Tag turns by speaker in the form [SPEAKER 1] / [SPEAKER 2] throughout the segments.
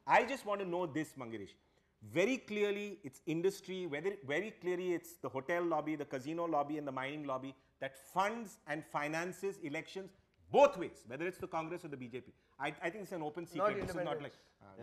[SPEAKER 1] I just want to know this, Manguirish. Very clearly, it's industry, very clearly it's the hotel lobby, the casino lobby and the mining lobby that funds and finances elections both ways, whether it's the Congress or the BJP. I think it's an open secret. This is not like...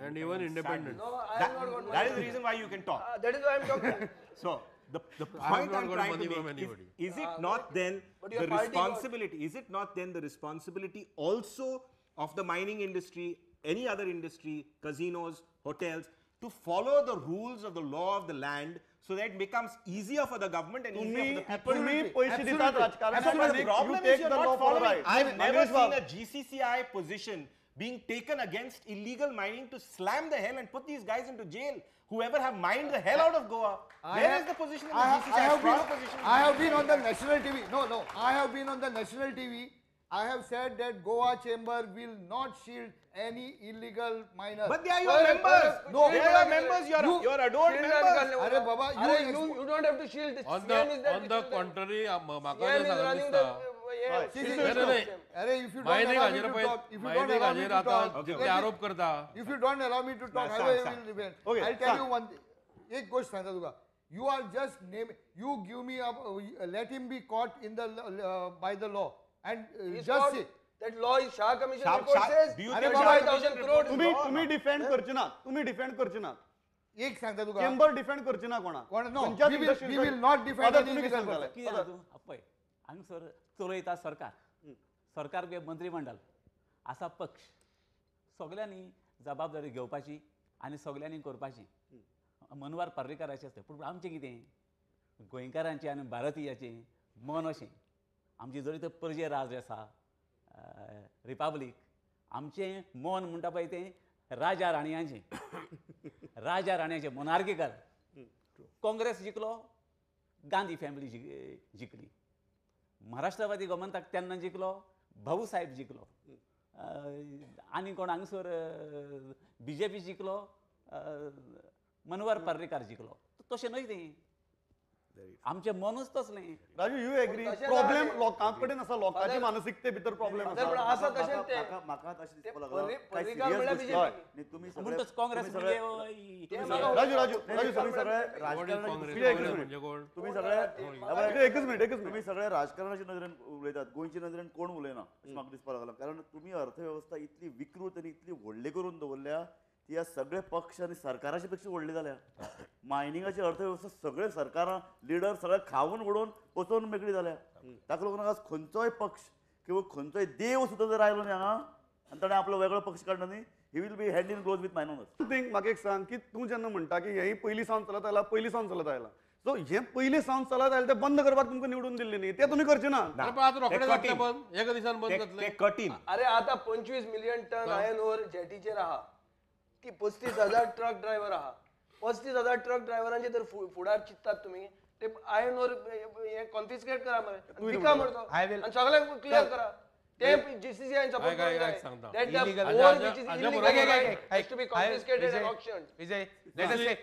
[SPEAKER 2] and even independent.
[SPEAKER 3] No, I have not got money.
[SPEAKER 1] That is the reason why you can talk.
[SPEAKER 3] That is why I'm talking.
[SPEAKER 1] So, the point I'm trying to make is it not then the responsibility, is it not then the responsibility also of the mining industry, any other industry, casinos, hotels, to follow the rules of the law of the land so that it becomes easier for the government and easier for the people? Absolutely. The problem is you're not following. I've never seen a GCCI position being taken against illegal mining to slam the hell and put these guys into jail. Whoever have mined the hell out of Goa. Where is the position in the GCCI?
[SPEAKER 4] I have been on the national TV. No. I have been on the national TV. I have said that Goa Chamber will not shield any illegal miner.
[SPEAKER 1] But they are your members. No, they are your members. You are adored members.
[SPEAKER 4] Arey Baba,
[SPEAKER 3] you don't have to shield.
[SPEAKER 2] On the contrary,
[SPEAKER 4] if you don't allow me to talk, if you don't allow me to talk, I will remain. I'll tell you one thing. एक गोष्ट सांगता तुका. You are just name. You give me up. Let him be caught in the by the law. And just see
[SPEAKER 3] that law is Shah Commission report says. 5,000 crore.
[SPEAKER 5] तुम्ही defend करचे ना. तुम्ही defend करचे ना.
[SPEAKER 4] एक सांगता तुका.
[SPEAKER 5] Chamber defend करचे ना कोणा.
[SPEAKER 4] No, we will not defend any illegal person.
[SPEAKER 6] कितें जाता तूं? पळय हांगासर चलयता सरकार. सरकार मंत्रीमंडळ आसा पक्ष. सगळ्यांनी जबाबदारी घेवपाची आनी सगळ्यांनी करपाची. मनोहर पर्रीकाराचें आसता. पूण आमचें कितें गोंयकारांचें आनी भारतीयाचें मन अशें आमची जरी तर परजे राज आसा रिपब्लीक आमचें मन म्हणटा पळय तें राजा राणयांचें राजा राणयांचें मोनार्किकल. काँग्रेस जिखलो, गांधी फॅमिली जिखली. महाराष्ट्रवादी गोमंतक तेन्ना जिखलो, भाऊ साहेब जिखलो, आनी कोण हांगासर बीजेपी जिखलो, मनोहर पर्रीकार जिखलो. तशें न्हय तें, आमचें मनूच तसलें.
[SPEAKER 5] Raju, you agree? Problem लोकां कडेन आसा, लोकांचे मानसिकते भितर प्रॉब्लेम आसा.
[SPEAKER 7] म्हाका तशें दिसपाक लागलां.
[SPEAKER 6] म्हणटच काँग्रेस
[SPEAKER 5] राजू राजू राजू
[SPEAKER 7] तुम्ही सगळे
[SPEAKER 5] एकच मिनिट एकच
[SPEAKER 7] तुम्ही सगळे राजकारणाच्या नदरेन उलयतात, गोंयच्या नदरेन कोण उलयना अशें म्हाका दिसपाक लागलां. कारण तुमी अर्थवेवस्था इतली विकृत आनी इतली व्हडली करून दवरल्या ती ह्या सगळे पक्ष आनी सरकाराचे पेक्षा व्हडली जाल्या. मायनिंगाची अर्थवेवस्था सगळे सरकारां लिडर सगळे खावन उडोवन पचोवन मेकळी जाल्या. ताका लागून आज खंयचोय पक्ष किंवा खंयचोय देव सुद्दां जर आयलो न्ही हांगा आनी ताणें आपलो वेगळो पक्ष काडलो न्ही, he will be hand in glove with miners.
[SPEAKER 5] Thing म्हाका एक सांग की तूं जेन्ना म्हणटा की हें पयलीं सावन चलत आयलां, पयलीं सावन चलत आयलां, सो हें पयलीं सावन चलत आयलें तें बंद करपाक तुमकां निवडून दिल्लें न्ही, तें तुमी करचें ना.
[SPEAKER 2] एका दिसान बंद जातलें
[SPEAKER 1] कठीण.
[SPEAKER 3] अरे आतां 25 मिलियन टन आयर्न ओर जेटीचेर आहा, ती 35,000 ट्रक ड्रायव्हर आहा. 35,000 ट्रक ड्रायव्हरांचे तर फुडार चिंततात तुमी, ते आयर्न ओर हे कॉन्फिस्केट करा मरे, विका मरे तो आनी सगळ्यांक क्लियर करा. ते जीसीसीआय सपोर्ट करूंक जाय. That the ore which is illegal has to be confiscated and auctioned.
[SPEAKER 8] Vijay,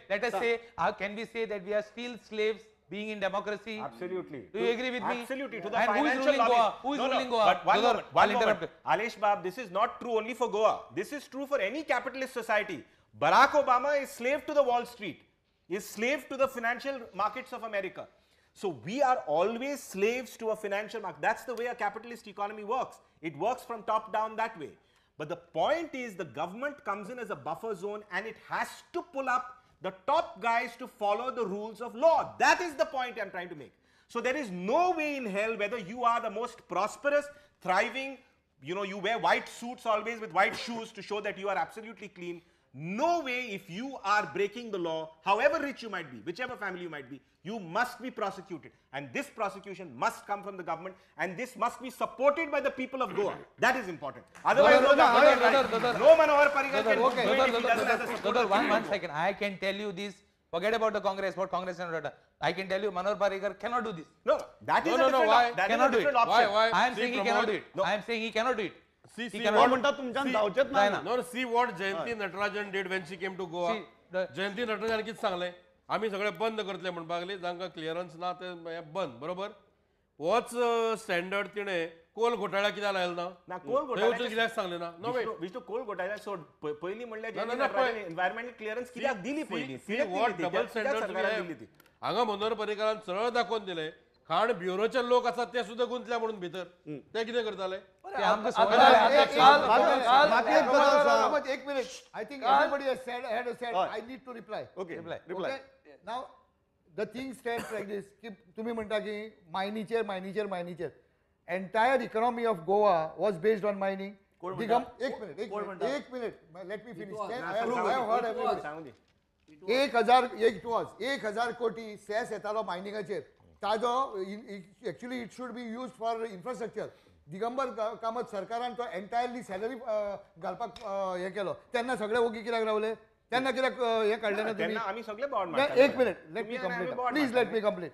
[SPEAKER 8] let us say, how can we say that we are still slaves being in democracy?
[SPEAKER 1] Absolutely.
[SPEAKER 8] Do you agree with me?
[SPEAKER 1] Absolutely. To the
[SPEAKER 8] and
[SPEAKER 1] financial
[SPEAKER 8] who is ruling
[SPEAKER 1] lobbies.
[SPEAKER 8] Goa? Who is ruling Goa?
[SPEAKER 1] But one moment, one moment. Alesh Bab, this is not true only for Goa. This is true for any capitalist society. Barack Obama is slave to the Wall Street, is slave to the financial markets of America. So we are always slaves to a financial market. That's the way a capitalist economy works. It works from top down that way. But the point is the government comes in as a buffer zone and it has to pull up the top guys to follow the rules of law. That is the point I'm trying to make. So there is no way in hell, whether you are the most prosperous, thriving, you know, you wear white suits always with white shoes to show that you are absolutely clean. No way, if you are breaking the law, however rich you might be, whichever family you might be, you must be prosecuted. And this prosecution must come from the government, and this must be supported by the people of Goa. That is important. Otherwise, no Manohar Parrikar can do it if he doesn't have the support of the people.
[SPEAKER 8] One second. I can tell you this. Forget about the Congress, what Congress and what. I can tell you Manohar Parrikar cannot do this.
[SPEAKER 1] No, that is a different option.
[SPEAKER 2] Why?
[SPEAKER 8] I am saying he cannot do it. I am saying he cannot do it.
[SPEAKER 2] See what Jayanti Natarajan did when she came to Goa. Jayanti Natarajan कितें सांगलें, आमी सगळे बंद करतले म्हणपाक लागली, जांकां clearance ना ते बंद, बरोबर. होच स्टँडर्ड तिणें कोल घोटाळा कित्याक लायलो ना?
[SPEAKER 1] कोल घोटाळा
[SPEAKER 2] कित्याक सांगलें ना?
[SPEAKER 1] विष्णू कोल घोटाळा सोड, पयलीं म्हणल्यार एनवायरमेंटल क्लियरन्स कित्याक दिली पयलीं?
[SPEAKER 2] डबल स्टँडर्ड हांगा मनोहर पर्रीकारान सरळ दाखोवन दिलें, खाण ब्युरोचे लोक आसात ते सुद्धा गुंतल्या म्हणून भितर, ते कितें करताले?
[SPEAKER 4] एक minute, I think everybody has said had said, I need to reply.
[SPEAKER 5] Okay, reply
[SPEAKER 4] now. The thing stands like this की तुम्ही म्हणता की मायनीचेर मायनीचेर मायनीचेर entire economy of Goa was based on mining. एक मिनिट, एक minute, let me finish. I have heard everybody. 1000 कोटी cess येतालो मायनिंगाचेर, ताजो actually it should be use for infrastructure. Digambar Kamat सरकारान तो एंटायरली सॅलरी घालपाक हें केलो, तेन्ना सगळे ओगी कित्याक रावले? तेन्ना कित्याक हें काडलें ना तुमी?
[SPEAKER 1] आमी सगळे बोर्ड मारतात.
[SPEAKER 4] एक minute, let me complete, please let me complete.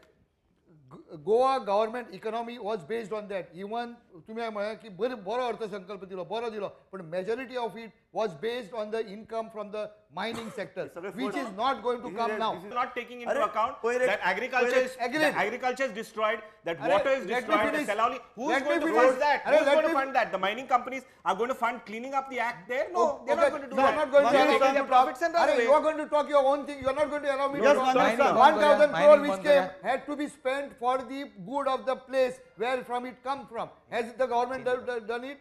[SPEAKER 4] Goa government economy was based on that. Even तुमी म्हळें की बरो अर्थसंकल्प दिलो, बरो दिलो, पण majority of it was based on the income from the mining sector, which is not going to come now.
[SPEAKER 1] Not taking into account that agriculture is destroyed, that water is destroyed, the Selaulim. Who is going to fund that? Who is going to fund that? The mining companies are going to fund cleaning up the act there? No, they are not going to do that. They are taking their profits and run away.
[SPEAKER 4] You are going to talk your own thing. You are not going to allow me to talk. 1,000 crore which came had to be spent for the good of the place where from it come from. Has the government done it?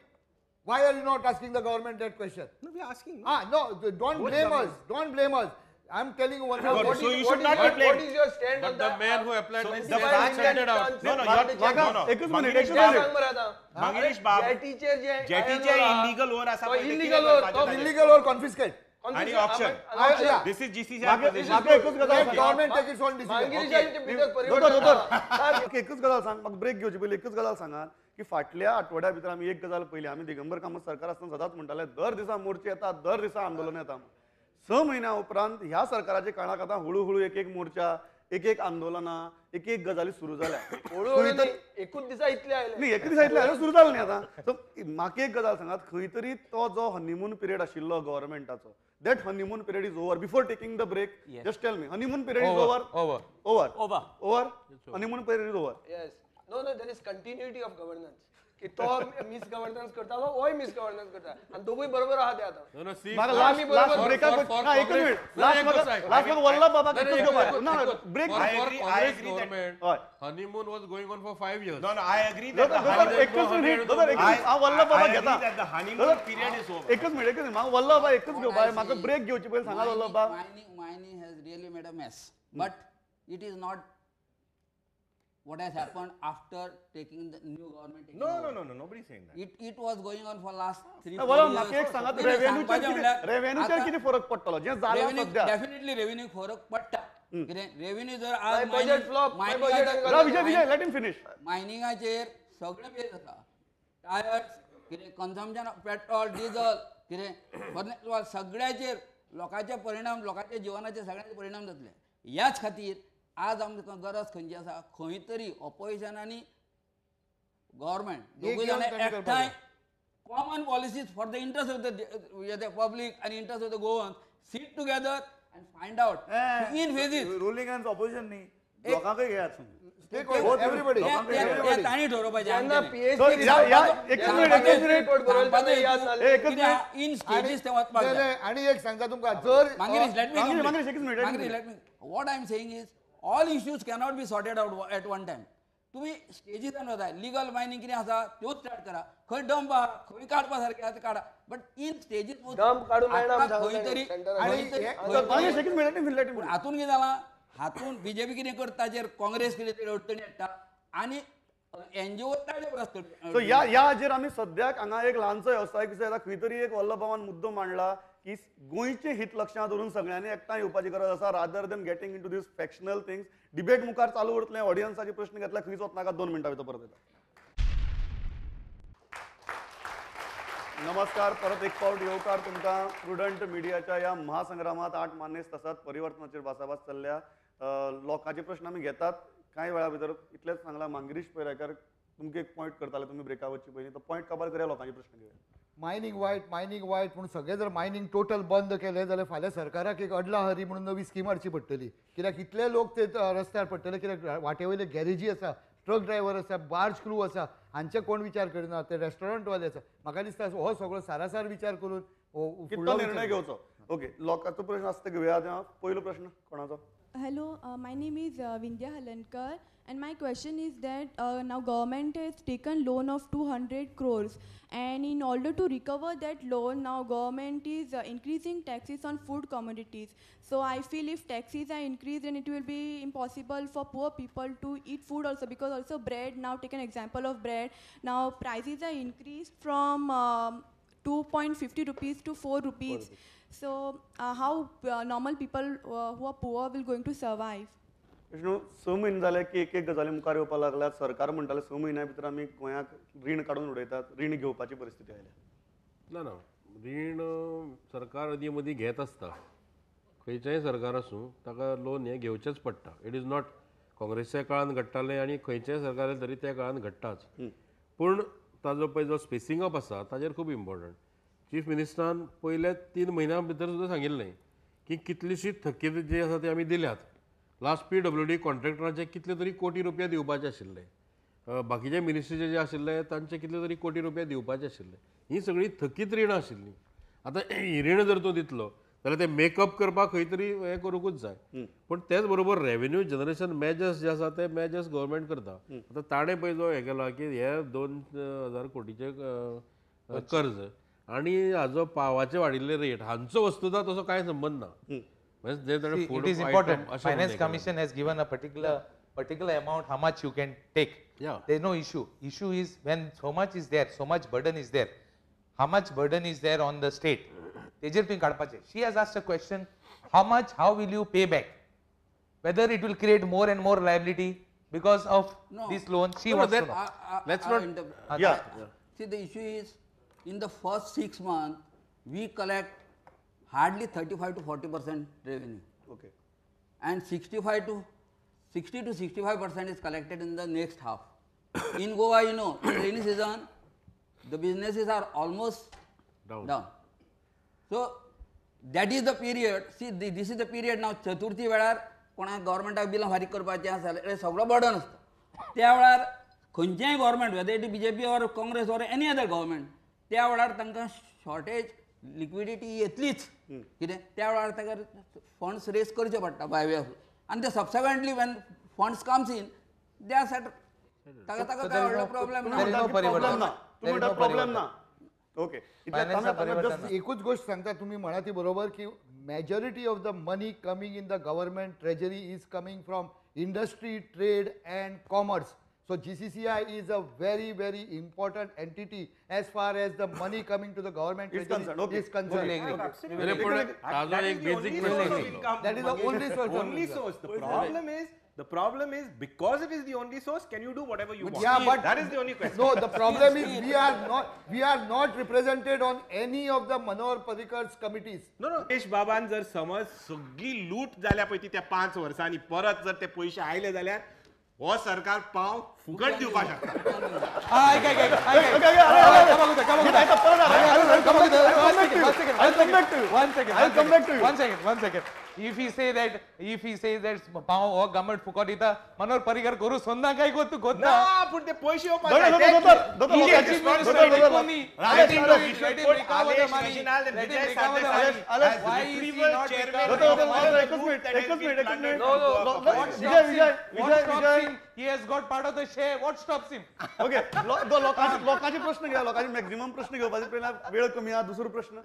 [SPEAKER 4] Why are you not asking the government that question?
[SPEAKER 1] No, we are asking.
[SPEAKER 4] No, don't blame us. Don't blame us. I am telling you one more.
[SPEAKER 1] So you should not be blamed.
[SPEAKER 3] What is your stand on
[SPEAKER 2] that? The man who applied
[SPEAKER 1] so
[SPEAKER 2] the fact out.
[SPEAKER 1] No, no, no, no.
[SPEAKER 5] एकच minute, एकच
[SPEAKER 3] minute.
[SPEAKER 1] Manguirish बाब, जेटीचे illegal ore आसा,
[SPEAKER 3] illegal ore,
[SPEAKER 4] illegal ore confiscate.
[SPEAKER 1] आणि option. This is GCCI position.
[SPEAKER 5] म्हाका एकच गजाल सांग.
[SPEAKER 4] Government take its own decision.
[SPEAKER 5] एकच गजाल सांग, म्हाका ब्रेक घेवची पयलीं एकच गजाल सांगात की फाटल्या आठवड्या भितर आमी एक गजाल पयली, आमी दिगंबर कामत सरकार आसतना सदांच म्हणटाले दर दिसा मोर्चे येतात, दर दिसा आंदोलन येता. 6 म्हयन्या उपरांत ह्या सरकाराच्या काळाक आतां हळू हळू एक एक मोर्चा, एक एक आंदोलनां, एक एक गजाली सुरू जाल्या.
[SPEAKER 3] हळूहळू एकूच दिसा इतले आयले
[SPEAKER 5] न्ही, एक दिसा इतले आयले सुरू जालें न्ही आतां. सो म्हाका एक गजाल सांगात, खंय तरी तो जो हनीमून पिरियड आशिल्लो गव्हर्मेंटाचो, that honeymoon period is over. Before taking the break,
[SPEAKER 6] yes,
[SPEAKER 5] just tell me, honeymoon period is over?
[SPEAKER 8] Over.
[SPEAKER 5] Over.
[SPEAKER 6] Over.
[SPEAKER 5] Over. Honeymoon period is over.
[SPEAKER 3] Yes. No, no, there is continuity of governance. की तो मिसगव्हर्नन्स करता, होय मिसगव्हर्नन्स करता, आनी दोगूय बरोबर आहा ते आतां.
[SPEAKER 5] म्हाका लास्ट लास्ट ब्रेकाक ना, एकच मिनिट, लास्ट म्हाका वल्लभ बाबाक एकच घेवपाक ना break.
[SPEAKER 1] I agree that
[SPEAKER 2] honeymoon was going on for 5 years.
[SPEAKER 1] No, no, I agree that
[SPEAKER 5] एकच मिनिट, हांव वल्लभ बाबाक घेता.
[SPEAKER 1] The honeymoon period is over.
[SPEAKER 5] एकच मिनिट, एकच मिनिट, म्हाका वल्लभ बाबा एकच घेवपाक, म्हाका ब्रेक घेवची पयलीं सांगात वल्लभ बाब.
[SPEAKER 9] Mining has really made a mess, but it is not what has happened after taking the new government.
[SPEAKER 1] No, no, no, no, nobody is saying that.
[SPEAKER 9] It was going on for last 3-4 years.
[SPEAKER 5] म्हाका एक सांगात, रेव्हेन्यूचेर कितें फरक पडटलो जें जालां सद्या?
[SPEAKER 9] Definitely revenue फरक पडटा. कितें रेव्हेन्यू जर आज
[SPEAKER 3] budget flop,
[SPEAKER 5] Vijay, Vijay, let him finish.
[SPEAKER 9] मायनिंगाचेर सगळें बेज आसा, टायर्स, कितें कन्जम्पशन ऑफ पेट्रोल, डिझल, कितें सगळ्याचेर लोकांचे परिणाम, लोकांच्या जिवनाचेर सगळ्यांचे परिणाम जातले. ह्याच खातीर आज आमकां गरज खंयची आसा, खंय तरी ऑपोजिशन आनी गव्हर्मेंट दोगूय जाण एकठांय common policies for the interest of the public आनी interest of the Goan sit together and find out in phases.
[SPEAKER 7] Ruling and opposition न्ही, लोकांकय घेयात.
[SPEAKER 9] तांणी ठरोवपाचें. इन स्टेजीस ते वचपाक जाय.
[SPEAKER 4] आनी एक सांगता तुमकां, जर
[SPEAKER 9] Manguirish, what I am saying is all issues cannot be sorted out at one time. तुम्ही स्टेजीसान वता, लिगल मायनिंग कितें आसा त्योच स्टार्ट करा, खंय डंप आहा खंय काडपा सारकें आहा तें काडा, बट इन स्टेजीस खंय तरी हातून कितें जालां, हातून बीजेपी कितें करता ताचेर काँग्रेस कितें तरी अडचणी हाडटा आनी एनजीओ ताचे प्रस्न.
[SPEAKER 5] सो ह्या हाजेर आमी सद्याक हांगा एक ल्हानसो वेवसायीक विशय येता, खंय तरी एक वल्लभ बाबान मुद्दो मांडला की गोंयचें हित लक्षांत धरून सगळ्यांनी एकठांय येवपाची गरज आसा, rather than getting into this factional things. Debate मुखार चालू उरतलें, ऑडियन्साचे प्रश्न घेतले, खंयच वचनाका, 2 मिनटां भितर परत येता. नमस्कार, परत एक फावट येवकार तुमकां प्रुडंट मिडियाच्या ह्या महासंग्रामात. 8 मानेस्त आसात, परिवर्तनाचेर भासाभास चल्ल्या, लोकांचे प्रश्न आमी घेतात कांय वेळा भितर. इतलेंच सांगलां, मांगिरीश पर्येकार तुमकां एक पॉयंट करताले, तुमी ब्रेका वचचे पयलीं तो पॉयंट काबार करया, लोकांचे प्रश्न घेवया.
[SPEAKER 4] मायनिंग वायट, मायनिंग वायट पूण सगळें जर मायनिंग टोटल बंद केलें जाल्यार फाल्यां सरकाराक एक अडला हरी म्हणून नवी स्कीम हाडची पडटली. कित्याक इतले लोक ते रस्त्यार पडटले, कित्याक वाटे वयले गॅरेजी आसा ट्रक ड्रायव्हर आसा, बार्ज क्रू आसा, हांचे कोण विचार करिना, ते रेस्टॉरंटवाले आसा. म्हाका दिसता हो सगळो सारासार विचार करून
[SPEAKER 5] कितलो निर्णय घेवचो. ओके, लोकांचो प्रश्न आसता घेवया. पयलो प्रश्न कोणाचो?
[SPEAKER 10] Hello, my name is Vindhya Halankar and my question is that now government has taken loan of 200 crores and in order to recover that loan now government is increasing taxes on food commodities. So I feel if taxes are increased then it will be impossible for poor people to eat food also, because also bread, now take an example of bread, now prices are increased from 2.50 rupees to 4 rupees. So how normal people who are poor will going to survive?
[SPEAKER 5] Vishnu, 6 म्हयने जाले की एक एक गजाली मुखार येवपाक लागल्यात. सरकार म्हणटाले 6 म्हयन्या भितर आमी गोंयाक रीण काडून उडयतात, रीण घेवपाची परिस्थिती आयल्या.
[SPEAKER 2] ना ना, रीण सरकार अदीं मदीं घेत आसता, खंयचेंय सरकार आसूं ताका लोन हें घेवचेंच पडटा. It is not काँग्रेसच्या काळान घडटालें आनी खंयचेंय सरकार तरी त्या काळान घडटाच. पूण ताजो पळय जो स्पेसिंग अप आसा ताजेर खूब इम्पॉर्टंट. चीफ मिनिस्टरान पयल्या 3 म्हयन्यां भितर सुद्दां सांगिल्लें की कितलीशी थकीत जी आसा ती आमी दिल्यात. लास्ट PWD कॉन्ट्रॅक्टरांचे कितले तरी कोटी रुपया दिवपाचे आशिल्ले, बाकीचे मिनिस्ट्रीचे जे आशिल्ले तांचे कितले तरी कोटी रुपया दिवपाचे आशिल्ले. ही सगळीं थकीत रिणां आशिल्लीं. आतां ही रीण जर तूं दितलो जाल्यार ते मेकअप करपाक खंय तरी हें करूंकूच जाय. पूण तेच बरोबर रेवेन्यू जनरेशन मेजर्स जे आसा ते मेजर्स गव्हर्मेंट करता. आतां ताणें पळय जो हें केलां की हे 2000 कोटीचें कर्ज आनी हाजो पावाचे वाडिल्ले रेट हांचो वस्तुता तसो कांय संबंद ना.
[SPEAKER 8] It is important. Finance Commission has given a particular amount how much you can take.
[SPEAKER 2] Yeah.
[SPEAKER 8] There is no issue. Issue is when so much is there, so much burden is there. How much burden is there on the state? Tejer तुवें काडपाचें. She has asked a question, how much, how will you pay back? Whether it will create more and more liability because of this loan? She wants to know.
[SPEAKER 2] Let's not.
[SPEAKER 5] Yeah.
[SPEAKER 9] See, the issue is in the first 6 months we collect hardly 35 to 40% revenue.
[SPEAKER 5] Okay.
[SPEAKER 9] And 60 to 65% is collected in the next half. In Goa, you know, in rainy season, the businesses are almost down. So that is the period. See, this is the period now. Chaturthi वेळार कोणाक गव्हर्मेंटाक बिलां फारीक करपाचें आसा जाल्यार सगळो burden आसता. त्या वेळार खंयचेंय government, whether it BJP or Congress or any other government, त्या वेळार तांकां शॉर्टेज लिक्विडिटी येतलीच. कितें त्या वेळार ताका फंड्स रेज करचे पडटा बाय वे ऑफ, आनी ते subsequently when funds comes in they are set. ताका ताका काय व्हडलो प्रॉब्लेम ना.
[SPEAKER 5] प्रॉब्लेम ना. ओके,
[SPEAKER 4] एकूच गोष्ट सांगता, तुम्ही म्हणा ती बरोबर की majority of the money coming in the government treasury is coming from industry, trade and commerce. So GCCI is a very, very important entity as far as the money coming to the government
[SPEAKER 5] is concerned. Okay.
[SPEAKER 4] Is concerned.
[SPEAKER 2] That
[SPEAKER 4] is the only source.
[SPEAKER 1] Only source. The problem is because it is the only source, can you do whatever you want?
[SPEAKER 4] Yeah, but
[SPEAKER 1] that is the only question.
[SPEAKER 4] No, the problem is we are not represented on any of the Manohar Parrikar's committees.
[SPEAKER 1] No, no. Ramesh बाबान जर समज सगळी लूट जाल्या पळय ती त्या 5 वर्सांनी परत जर ते पयशे आयले जाल्यार हो सरकार पाव फुकट दिवपाक शकता.
[SPEAKER 8] One second. If he say that, पाव हो गव्हर्नमेंट फुकट दिता, मनोहर पर्रीकर करू सोदना काय कोत कोत
[SPEAKER 1] ना, पूण ते पयशे येवपाक जाय.
[SPEAKER 8] He has got part of the share. What stops him?
[SPEAKER 5] Okay, लोकांचे प्रश्न घ्या, लोकांचे मॅक्झिमम प्रश्न घेवपाचे पयलीं वेळ कमी आहा. दुसरो प्रश्न.